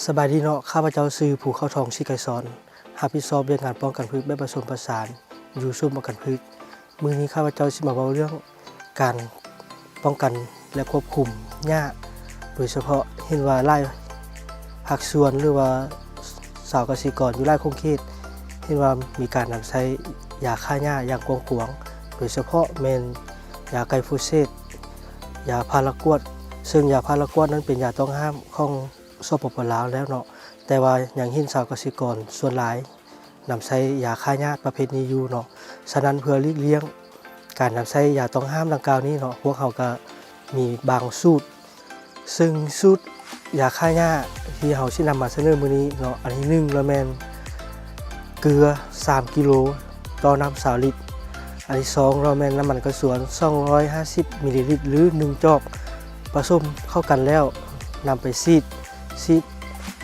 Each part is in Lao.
ສະບາຍດີເນາະ, ຂ້າພະເຈົ້າຊື່ ພູເຂົ້າທອງ ສີໄກສອນ, ຮັບຜິດຊອບວຽກງານປ້ອງກັນພືດແບບປະສົມປະສານ ຢູ່ສູນປ້ອງກັນພືດ. ມື້ນີ້ຂ້າພະເຈົ້າຊິມາເວົ້າເລື່ອງການປ້ອງກັນ ແລະ ຄວບຄຸມຫຍ້າ, ໂດຍສະເພາະເຫັນວ່າຫຼາຍພາກສ່ວນ ຫຼືວ່າຊາວກະສິກອນຢູ່ຫຼາຍຂົງເຂດ ເຫັນວ່າມີການນຳໃຊ້ຢາຂ້າຫຍ້າຢ່າງກວ້າງຂວາງ, ໂດຍສະເພາະແມ່ນຢາໄກໂຟເຊດ, ຢາພາລາກວດ, ເຊິ່ງຢາພາລາກວດນັ້ນເປັນຢາຕ້ອງຫ້າມຂອງ ສປປ ລາວ ແລ້ວເນາະ, ແຕ່ວ່າຍັງເຫັນຊາວກະສິກອນສ່ວນຫຼາຍນຳໃຊ້ຢາຂ້າຫຍ້າປະເພດນີ້ຢູ່ເນາະ. ສະນັ້ນ ເພື່ອຫຼີກລ່ຽງການນຳໃຊ້ຢາຕ້ອງຫ້າມດັ່ງກ່າວນີ້ເນາະ, ພວກເຮົາກະມີບາງສູດ, ເຊິ່ງສູດຢາຂ້າຫຍ້າທີ່ເຮົາຊິນຳມາສະເໜີມື້ນີ້ເນາະ, ອັນທີໜຶ່ງລະແມ່ນເກືອສາມກິໂລຕໍ່ນ້ຳຊາວລິດ, ອັນທີສອງລະແມ່ນນ້ຳມັນກະຊວນສອງຮ້ອຍຫ້າສິບມິນລີລິດ ຫຼື ໜຶ່ງຈອກ ປະສົມເຂົ້າກັນແລ້ວນຳໄປສີດ, ສີດ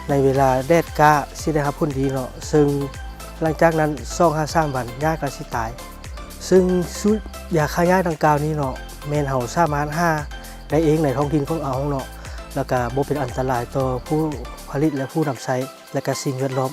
ໃນເວລາແດດກ້າຊິໄດ້ຮັບຜົນດີເນາະ, ເຊິ່ງຫຼັງຈາກນັ້ນສອງຫາສາມວັນຫຍ້າກະຊິຕາຍ. ເຊິ່ງສູດຢາຂ້າຫຍ້າດັ່ງກ່າວນີ້ເນາະ ແມ່ນເຮົາສາມາດຫາໄດ້ເອງໃນທ້ອງຖິ່ນຂອງເຮົາເນາະ, ແລ້ວກະບໍ່ເປັນອັນຕະລາຍຕໍ່ຜູ້ຜະລິດ ແລະ ຜູ້ນຳໃຊ້ ແລະ ກະສິ່ງແວດລ້ອມ.